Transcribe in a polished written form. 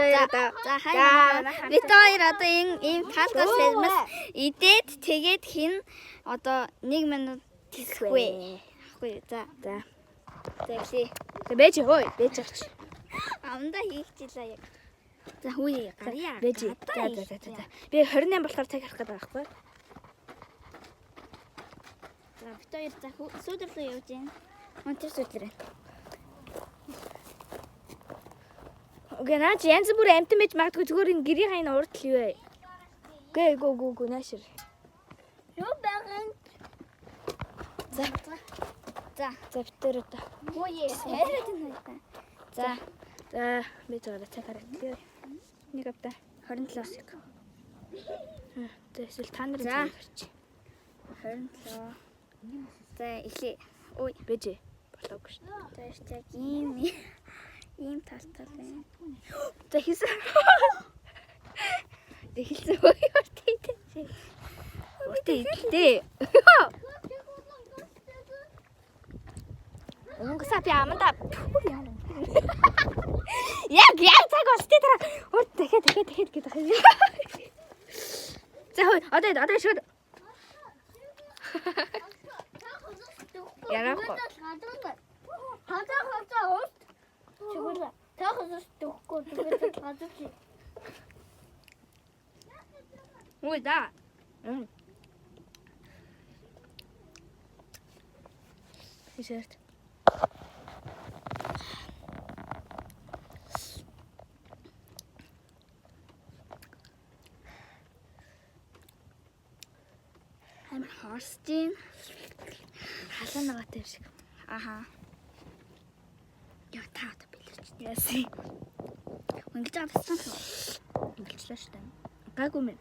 хоёр одоо. За хай. Бид хоёр одоо энэ ийм талгас фермас идээд тэгээд хин одоо 1 минут тэсэхгүй. Ахгүй за. За. За эхлэе. За бэж хөөе, бэж авч. Амдаа хийчихлээ яг. За хүүе гарья. Бэж. За за за за. Би 28 болохоор цаг харах гэдэг байгаа байхгүй. За бид хоёр за сүүдэр рүү явж гин. Мөн тэр сүүдлэр. Үгүй наа чи янз бүр амтан байж магадгүй зүгээр энэ гэрийн хайн урд л юу вэ? Гэ гү гү гү наашир. Юу байган? За. За. За бид тэр одоо. Хүүе. Хайраад энэ хоёртаа. За За бэж байгаа цаг хараад. Нэг авта 27-ос яг. За эсвэл та нарын За. цаг харч. 27. За эхлэе. Ой. Бэж. Болоогүй шүү. За яг ийм ийм тал байна. За хийсэн. Тэг хэлсэн өө урт идэ. Урт идэлтэй. Унгасаа би амандаа Яг яг цаг болтыг дараа урт дахиад дахиад дахиад гэдэг юм. За хөө одоо одоо шууд Ягаахгүй. Хазаа хазаа урт. Чигүүл. Та хазаас дөхөхгүй зүгээр хазаа. Үгүй да. Шэрт. Амар хорсож гин. Халуун нагаатай юм шиг. Аха. Яа та одоо бэлэрч. Яасан. Ингэж байгаа тассан шүү. Ингэлчлээ шүү дээ. Гайгүй мэн.